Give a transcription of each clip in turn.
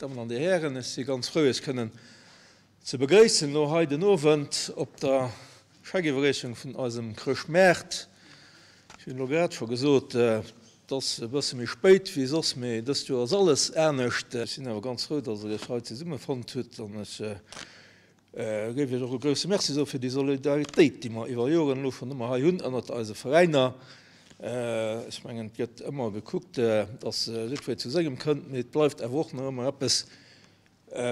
Dammen an Dir Hären, ech si ganz frou, Iech kënnen ze begréissen elo hei den Owend op der Scheckiwwerreechung vun eisem Chrëschtmaart. Ech hunn elo grad scho gesot, et ass e bësse méi spéit wéi soss, mee dëst Joer ass alles anescht. Ech sinn awer ganz frou, dass Der Iech hei zesummefonnt hutt an ech géif Iech och e grouse Merci soe fir déi Solidaritéit, déi mer iwwer Joren elo schonn ëmmer hei hunn ënnert eise Veräiner. Ech mengen, et gëtt ëmmer gekuckt, dass jiddweree zu sengem kënnt, mee et bleift awer och nach ëmmer eppes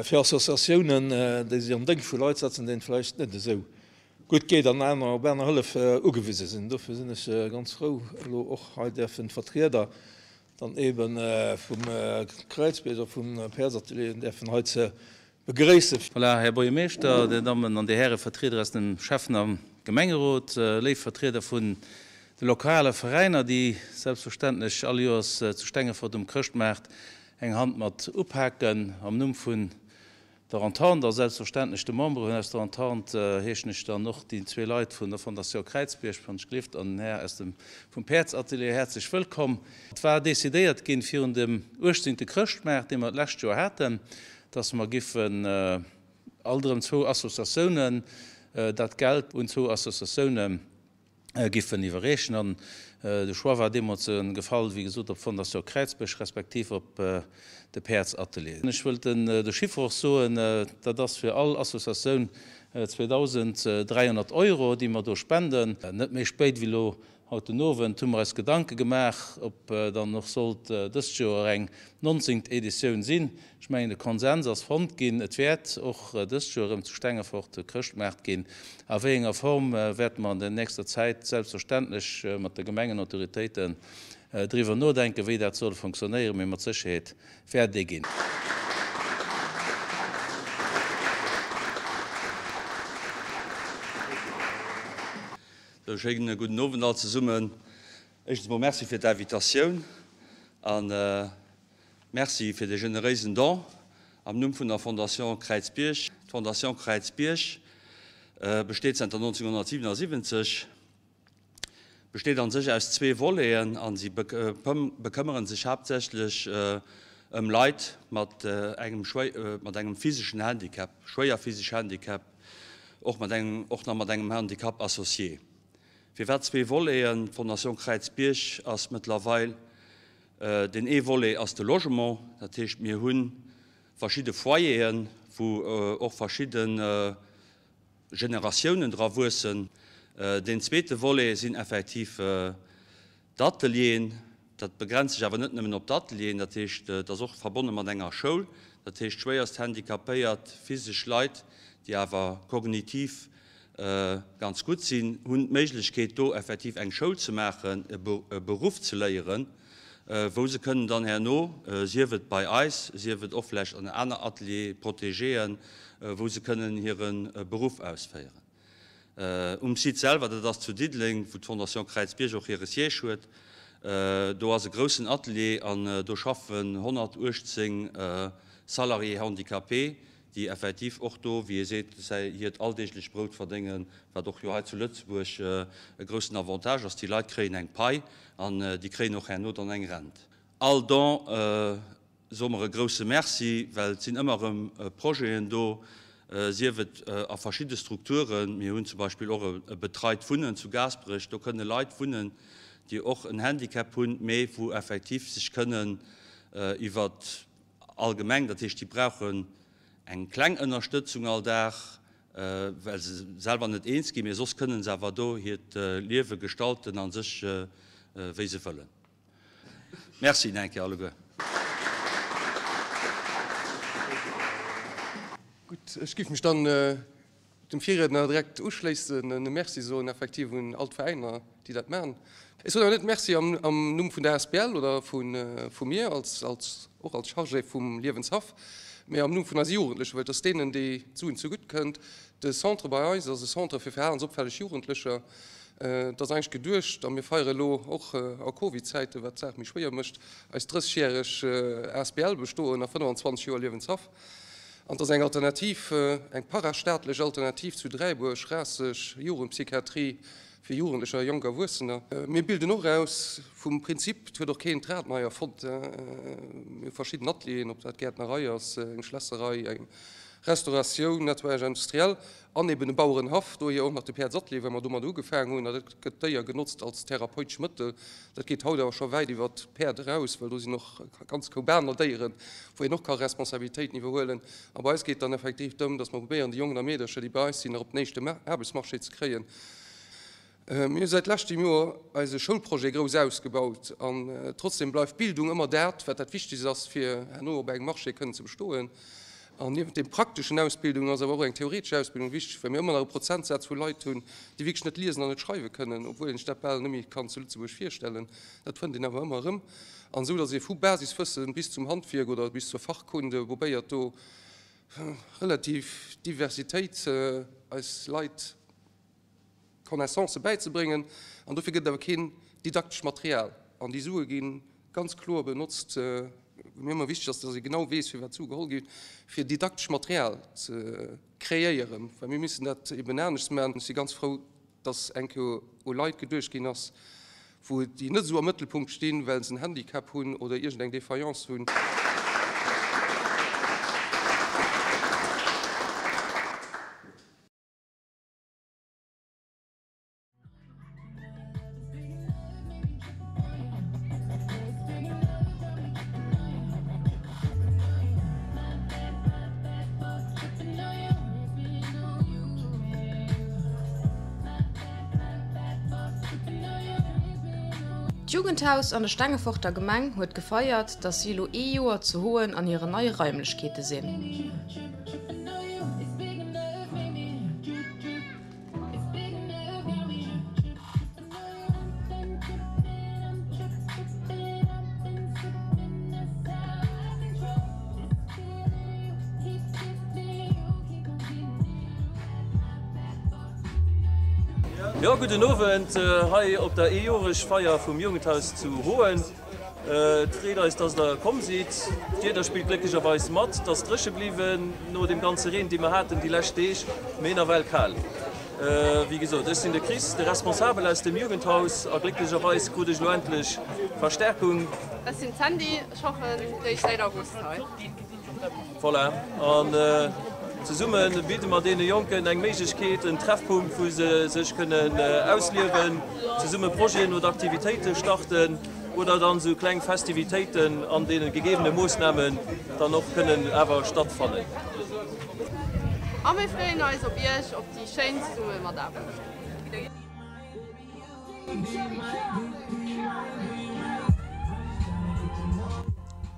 fir Associatiounen, déi sech am Déngscht vu Leit setzen, deenen et vläicht net esou gutt geet an aner op aner Hëllef ugewise sinn. Dofir sinn ech ganz frou, elo och hei däerfen d'Vertrieder dann eebe vum Kräizbierg a vum Päerdsatelier däerfen hei ze Begréissen. Voilà, Här Buergermeeschter, Dir Dammen an Dir Häre Vertrieder aus dem Schäffen a Gemengerot, léif Vertrieder vun de lokale Veräiner, déi selbstverständlech all Joers zu Stengefort um Chrëschtmaart eng Hand mat upaken, am Numm vun der Entente a selbstverständlech de Memberen aus der Entente heeschen ech dann och déi zwee Leit vun der Fondation Kräizbierg, wann ech gelift, an den Här aus dem vum Päerdsatelier häerzlech wëllkomm. Et war decidéiert ginn virun dem 18. Chrëschtmaart, dee mer d'lescht Joer haten, dass mer giffen alt erëm zwou Associatiounen dat Geld un zwou Associatioune giffen iwwerreechen. An de Choix war deemools gefall, wéi gesot, op d'Fondation Kräizbech respektiv op de Päerdsatelier. Ech wëllt de Chiffre och soen, dat ass fir all Associatioun 2.300 Euro, déi mer do spenden. Net méi spéit wéi elo Haut den Owend hu mer eis Gedanke gemaach, ob dann och sollt dëst Joer eng nonzéngt Editioun sinn. Ech mengen, de Konsens ass fonnt ginn, et wäert och dëst Joer erëm zu Stengefort e Chrëschtmaart ginn. A wéi enger Form, wäerte mer an der nächster Zäit selbstverständlech mat de Gemengenautoritéiten driwwer nodenken, wéi dat soll fonctionnéieren, mee mat Sécherheet wäert ee ginn. E schéine gudden Owend all zesummen. Éischtens mol Merci fir d'Invitatioun a Merci fir de generéisen Don am Numm vun der Fondation Kräizbierg. D'Fondation Kräizbierg besteet zanter 1977, besteet an sech aus zwee Voleten a si bekëmmere sech haaptsächlech ëm Leit mat engem mat engem physeschen Handicap, schwéier physesch Handicap, och mat engem, och nach mat engem Handicap associé. Firwat zwee Voleten? D'Fondation Kräizbierg ass mëttlerweil, deen ee Volet ass de Logement, dat heescht mir hu verschidde Foyeren, wou och verschidde Generatiounen dra wuessen. Deen zweete Volet sinn effektiv D'Atelieren, dat begrenzt sech awer net nëmmen op d'Atelieren, dat heescht, et ass och verbonne mat enger Schoul, dat heescht schwéierst handicapéiert physesch Leit, déi awer kognitiv ganz gutt sinn, hunn d'Méiglechkeet do effektiv eng Schoul ze maachen, e Beruff ze léieren, wou se kënnen dann herno, sief et bei eis, sief et och vläicht an aner Ateliers protégéen, wou se kënnen hire Beruff ausféieren. Um Site selwer, dat ass zu Diddeleng, wou d'Fondation Kräizbierg och hire Siège huet, do ass e groussen Atelier an do schaffen 118 Salariés handicapés, déi effektiv och do, wéi ee seet, hiert alldeeglecht Brout verdéngen, wat och jo hei zu Lëtzebuerg e groussen Avantage ass. Déi Leit kréien eng Pai an déi kréien och herno dann eng Rent. All Don Soe mer e grouse Merci, well et sinn ëmmer erëm Projeten do, sief et a verschidde Strukturen. Mir hunn zum Beispill och e betreit Wunnen zu Gaasperech. Do kënne Leit wunnen, déi och en Handicap hunn, mee wou effektiv sech kënnen iwwer allgemeng, dat heescht, déi brauchen eng kleng Ënnerstëtzung all Dag, well se selwer net eens ginn, mee soss kënne se awer do hiert Liewe gestalten a sech wéi se wëllen. Merci nach eng Kéier alleguer. Gutt, ech géif mech dann dem Virriedner direkt uschléissen an e Merci soen effektiv un all d'Veräiner, déi dat maachen. Ech soen awer net Merci am Numm vun der asbl oder vu mir als, als, och als Chargé vum Liewenshaff, mä am Numm vun eise Jugendlechen, well et ass deenen, déi d'Suen zegutt kënnt. De Centre bei eis ass e Centre fir verhalensopfälleg Jugendlecher. Et ass eigentlech geduecht, a mir feiere elo och a Covid-Zäiten, wat d'Saach méi schwéier mécht, eis 30-järeg asbl bestoen a 25 Joer Liewenshaff. An et ass eng Alternativ, eng parastaatlech Alternativ zu Dräibuerg, Raasseg, Jugendpsychiatrie. Fir Jugendlecher a jonk Erwuessener. Mir bilden och aus vum Prinzip, et huet och keen d'Rad nei erfonnt, mir hu verschidden Atelieren, ob dat Gäertnerei ass, eng Schlässerei, eng Restauratioun, Nettoyage industriel an eben e Bauerenhaff, dohier och nach de Päerdsatelier, well mer domat ugefaangen hunn. A dat gëtt d'Déier genotzt als therapeutesch Mëttel. Dat geet haut awer scho wäit iwwer d'Päerd eraus, well do sinn och ganz Koup aner Déieren, wou een och ka Responsabilitéiten iwwerhuelen. A bei eis geet et dann effektiv drëm, datt mer probéieren, déi Jongen a Meedercher, déi bei eis sinn, nach op den éischte Aarbechtsmarché ze kréien. Mir hu säit leschtem Joer eise Schoulprojet grouss ausgebaut an trotzdem bleift Bildung ëmmer dat, wat dat Wichtegst ass, fir herno op engem Marché kënnen ze bestoen. An niewent deem prakteschen Ausbildung ass awer och eng theoretesch Ausbildung wichteg, well mir ëmmer nach e Prozentsaz vu Leit hunn, déi wierklech net liesen an net schreiwe kënnen, obwuel een sech dat bal net méi kann zu Lëtzebuerg virstellen. Dat fënnt een awer ëmmer erëm. An esou, datt ee vu Basiswëssen bis zum Handwierk oder bis zur Fachkunde probéiert do relativ Diversitéit eis Leit Connaissancë bäizebréngen an dofir gëtt et awer keen didaktescht Material an déi Sue gi ganz kloer benotzt, mir ëmmer wichteg ass, datt ee genau weess fir wat d'Sue geholl ginn, fir didaktescht Material ze kreéieren, well mir missen dat eben aneschts maachen. Ech si ganz frou, datt eng Kéier u Leit geduecht ginn ass, wou déi net esou am Mëttelpunkt stinn, well se en Handicap hunn oder iergendeng Défaillance hunn. D'Jugendhaus an der Stengeforter Gemeng huet gefeiert, dass si elo ee Joer zu Hoen an hiren neie Raimlechkeete sinn. Jo, gudden Owend hei op der Eejoreschfeier vum Jugendhaus zu Hoen. Et freet eis, dass der komm sidd. D'Wieder spillt glécklecherweis mat, et ass dréche bliwwen no deem ganze Reen, dee mer haten déi lescht Deeg, mee nawell kal. Wéi gesot, ech sinn de Chris, de Responsabel aus dem Jugendhaus a glécklecherweis krut ech elo endlech Verstärkung. Ech sinn d'Sandy, ech schaffen réischt säit August hei. Voilà, an zesumme bidde mer deene Jonken eng Méiglechkeet, en Treffpunkt, wou se sech kënnen ausliewen, zesumme Projeten oder Aktivitéite starten oder dann esou kleng Festivitéiten an deene gegebene Moossnamen dann och kënnen awer stattfannen. A mir freeën eis op Iech, op déi schéin Zesummemataarbecht.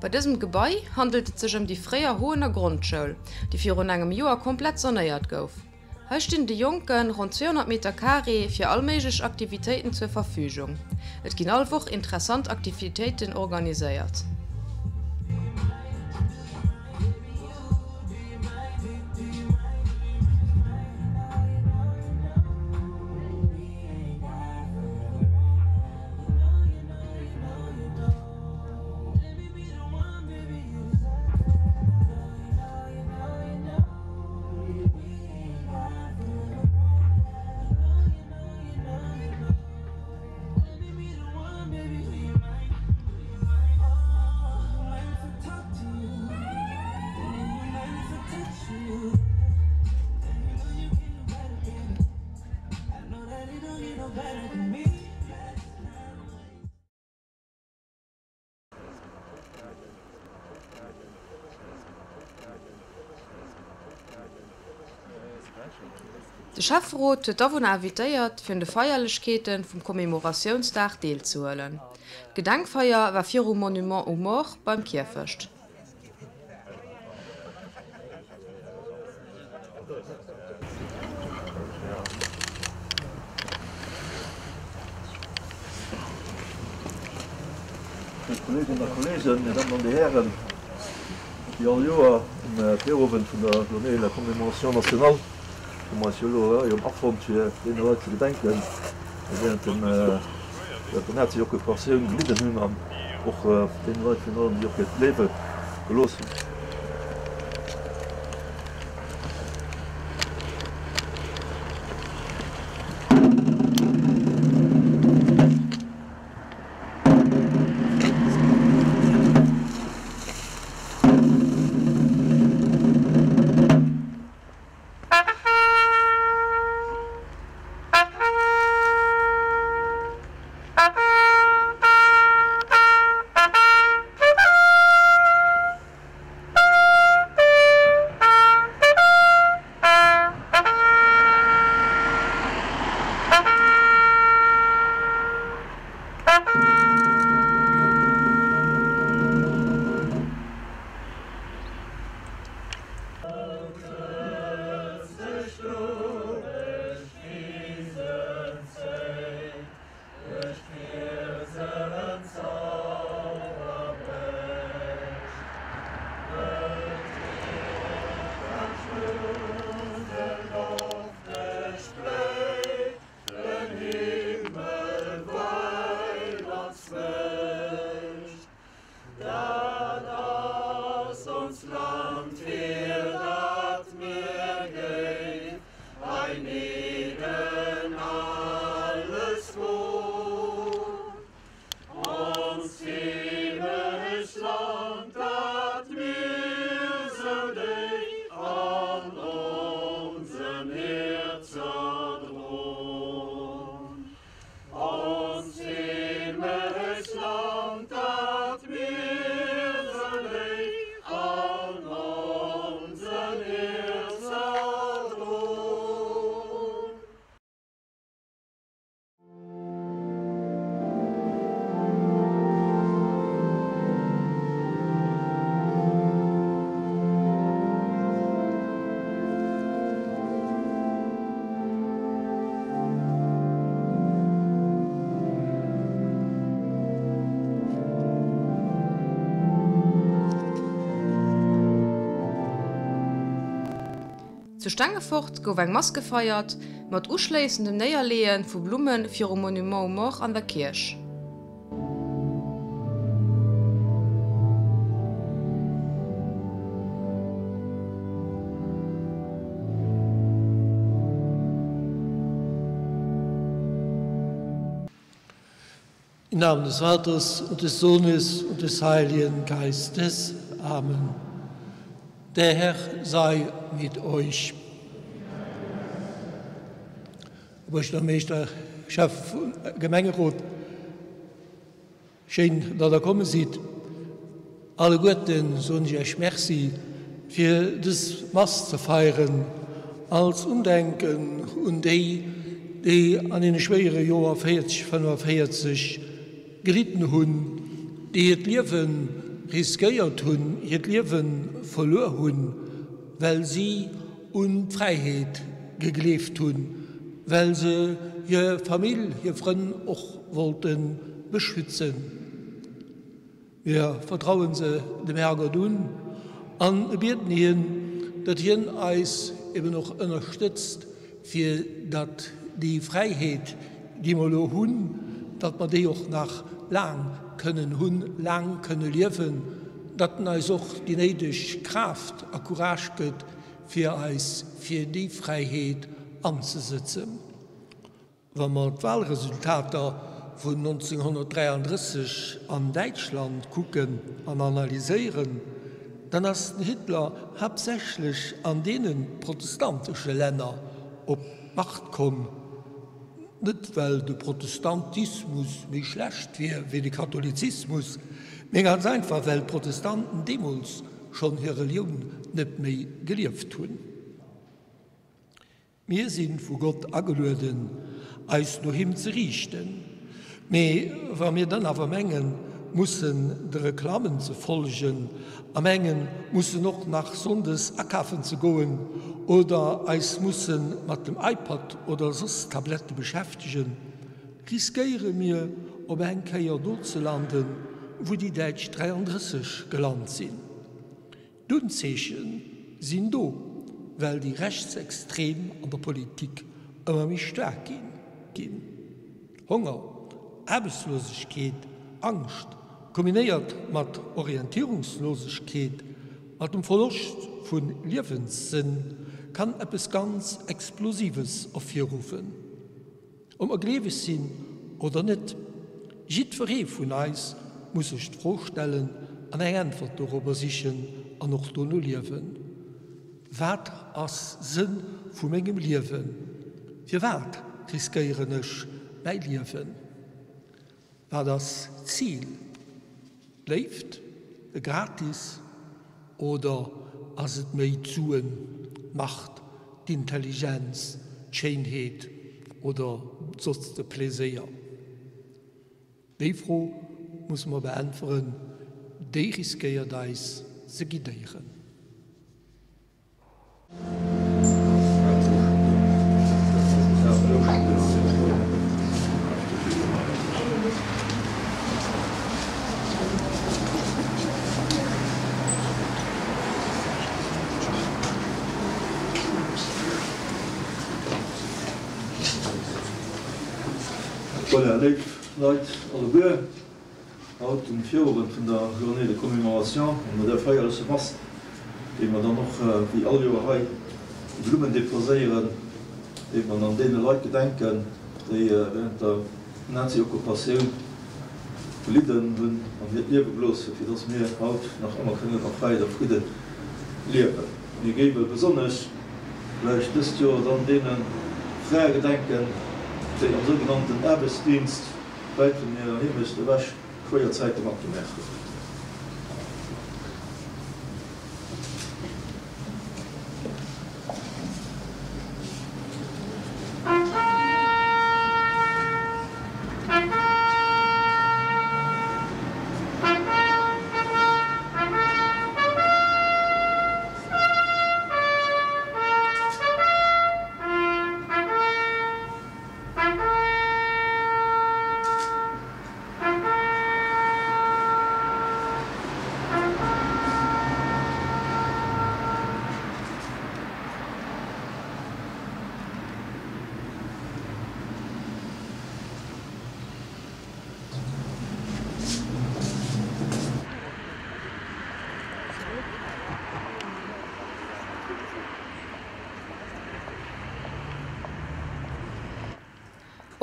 Bei dësem Gebai handelt et sech ëm déi fréier Hoener Grondschoul, déi virun engem Joer komplett sanéiert gouf. Hei stinn de Jonken ronn 200 Meter Carré fir all méiglech Aktivitéiten zur Verfügung. Et ginn all Woch interessant Aktivitéiten organiséiert. De Schäfferot huet d'Awunner invitéiert, fir un de Feierlechkeete vum Commemoratiounsdag deelzehuelen. D'Gedenkfeier war virum Monument aux Morts beim Kierfecht. Léif Kolleeginnen a Kolleegen, Dir Dammen an Dir Hären, wéi all Joer um Virowend vun der Journée de la Commémoration nationale hu mer eis jo elo hei erëm afonnt, fir deene Leit ze gedenken, déi während dem während der Nazi-Occupatioun gelidden hunn an och deene Leit virun allem, déi och hiert Liewe gelooss hunn. Zu Stengefort gouf eng Mass gefeiert, mat uschléissendem Néierleeë vu Blumme virum Monument aux Morts an der Kierch. Im Namen des Vaters und des Sohnes und des Heiligen Geistes. Amen. Der Herr sei mit euch. Buergermeeschter, Chef vum Gemengerot, schéin, datt Der komme sidd. Alleguerten soen ech Iech Merci, fir dës Mass ze feieren als Undenken un déi, déi an deene schwéiere Joer 40, 45 gelidden hunn, déi hiert Liewe riskéiert hunn, hiert Liewe verluer hunn, well si un d'Fräiheet gegleeft hunn, well se hir Famill, hir Frënn och wollte beschützen. Mir vertrauen se dem Herrgott un an bieden hien, datt hien eis eben och ënnerstëtzt, fir datt déi Fräiheet, déi mer elo hunn, datt mer déi och nach laang kënnen hunn, laang kënne liewen, datt en eis och déi néideg Kraaft a Courage gëtt, fir eis fir déi Fräiheet anzesëtzen. Wa mer d'Wahlresultater vun 1933 an Däitschland kucken an analyséieren, dann ass den Hitler haaptsächlech an deene protestantesche Länner op d'Macht komm, net well de Protestantismus méi schlecht wier wéi de Katholizismus, mee ganz einfach well d'Protestanten deemools schonn hir Relioun net méi gelieft hunn. Mir si vu Gott agelueden, eis no him ze riichten. Mee wa mir dann awer mengen, mussen de Reklammen ze folgen a mengen, mussen och nach sonndes akafen ze goen oder eis musse mat dem iPad oder soss Tablette beschäftegen, riskéiere mir op eng Kéier do ze landen, wou déi Däitsch 33 gelant sinn. D'Unzeeche sinn do, well déi Rechtsextrem an der Politik ëmmer méi staark ginn. Honger, Aarbechtslosegkeet, Angscht, kombinéiert mat Orientierungslosegkeet, mat dem Verloscht vu Liewenssënn, kann eppes ganz Explosives ervirruffen. Ob mer gleeweg sinn oder net, jiddweree vun eis muss sech d'Fro stellen an eng Äntwert dorobber sichen an och dono liewen, Wat ass Sënn vu mengem Liewen? Firwat riskéieren ech mäi Liewen? Wat ass d'Zil? D'Léift? E Gratis? Oder ass et méi d'Suen, d'Macht, d'Intelligenz, d'Schéinheet oder soss de Pleséier? Déi Fro musse mer beäntweren, déi riskéiert eis ze guidéieren. Voilà, léif Leit alleguer. Haut um Virowend vun der Journée de commémoration an no der feierlecher Mass, déi mer dann och wéi all Joer hei déi Blummen deposéieren, déi mer an deene Leit gedenken, déi während der Nazi-Okkupatioun gelidden hunn an hiert Liewe gelooss hunn, fir dass mir haut nach ëmmer kënnen a Fräiheet a Fridde liewen. Mir géiwe besonnesch vläicht dëst Joer dann deene Frae gedenken, déi am sougenannten Aarbechtsdienst, wäit vun hirer Heemecht ewech schwéier Zäite matgemaach hunn.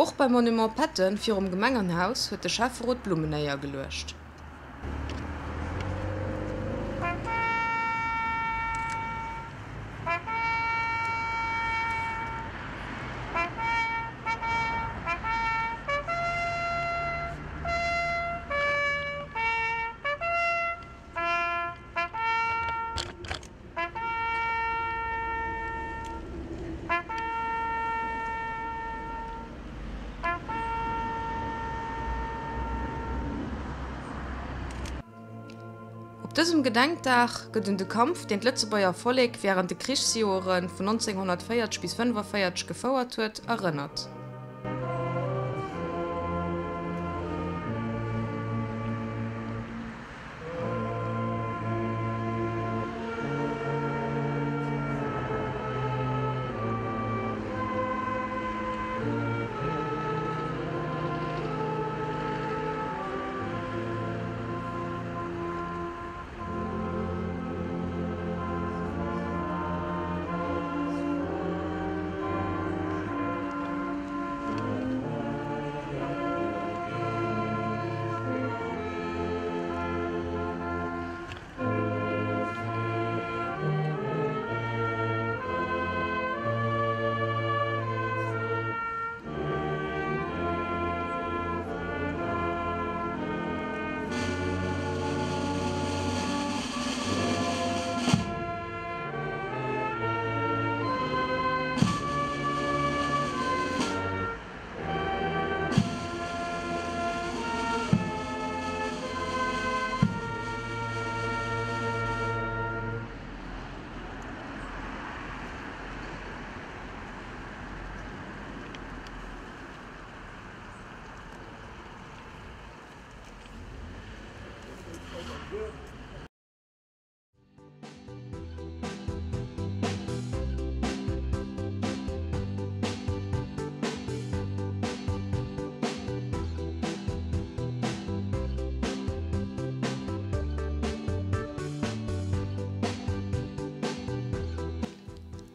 Och beim Monument Patton virum Gemengenhaus huet de Schäfferot Blummen néiergeluecht. Op dësem Gedenkdag gëtt un de Kampf, deen d'Lëtzebuerger Vollek wärend de Krichsjoere vun 1940 bis 45 gefouert huet, erënnert.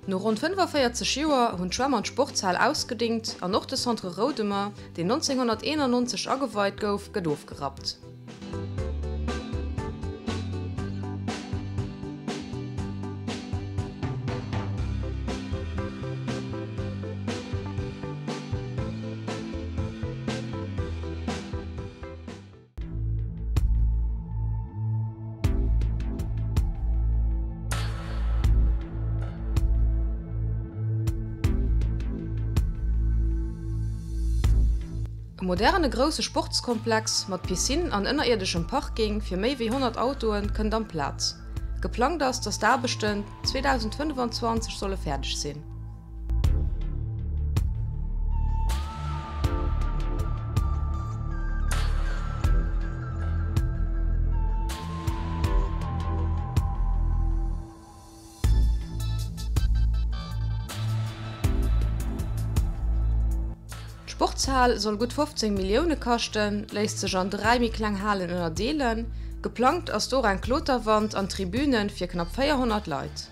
No ronn 45 Joer hunn d'Schwämm an d'Sportshal ausgedingt an och de Centre Roudemer, deen 1991 ageweit gouf, gëtt ofgerappt. E moderne grousse Sportskomplex mat Piscine an ënnerierdeschem Parking fir méi wéi 100 Autoe kënnt amplaz. Geplangt ass, datt d'Aarbechten 2025 solle fäerdeg sinn. D'Sportshal soll gutt 15 Millioune kaschten, léisst sech an 3 méi kleng Halen ënnerdeelen. Geplangt ass do och eng Kloterwand an Tribüne fir knapp 400 Leit.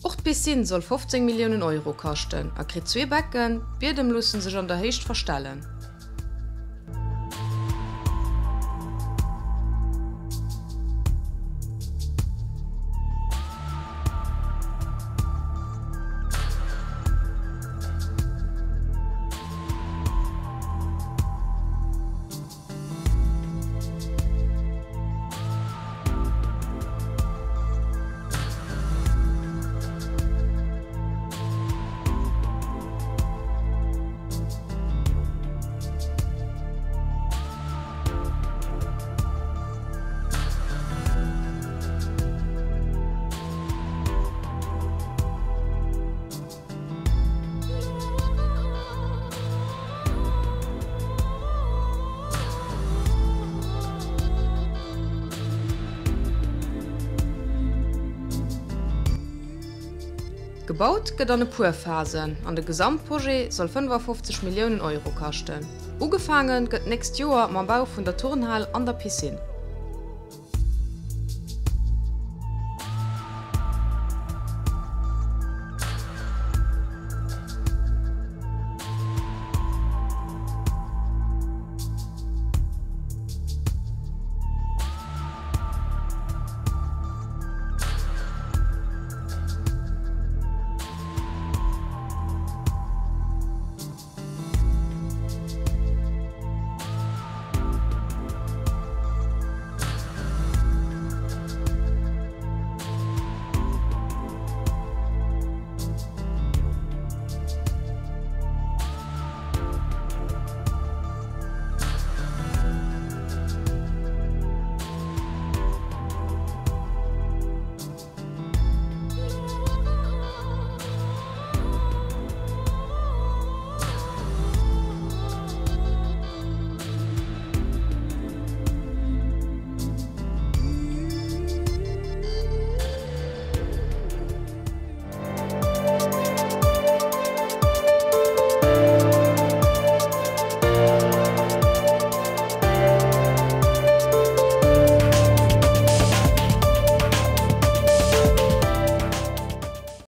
Och d'Piscine soll 15 Milliounen Euro kaschten a kritt zwee Becken, d'Biedem loosse sech an der Héicht verstellen. Gebaut gëtt an e puer Phasen an de Gesamtprojet soll 55 Milliounen Euro kaschten. Ugefaange gëtt d'nächst Joer mam Bau vun der Turnhal an der Piscine.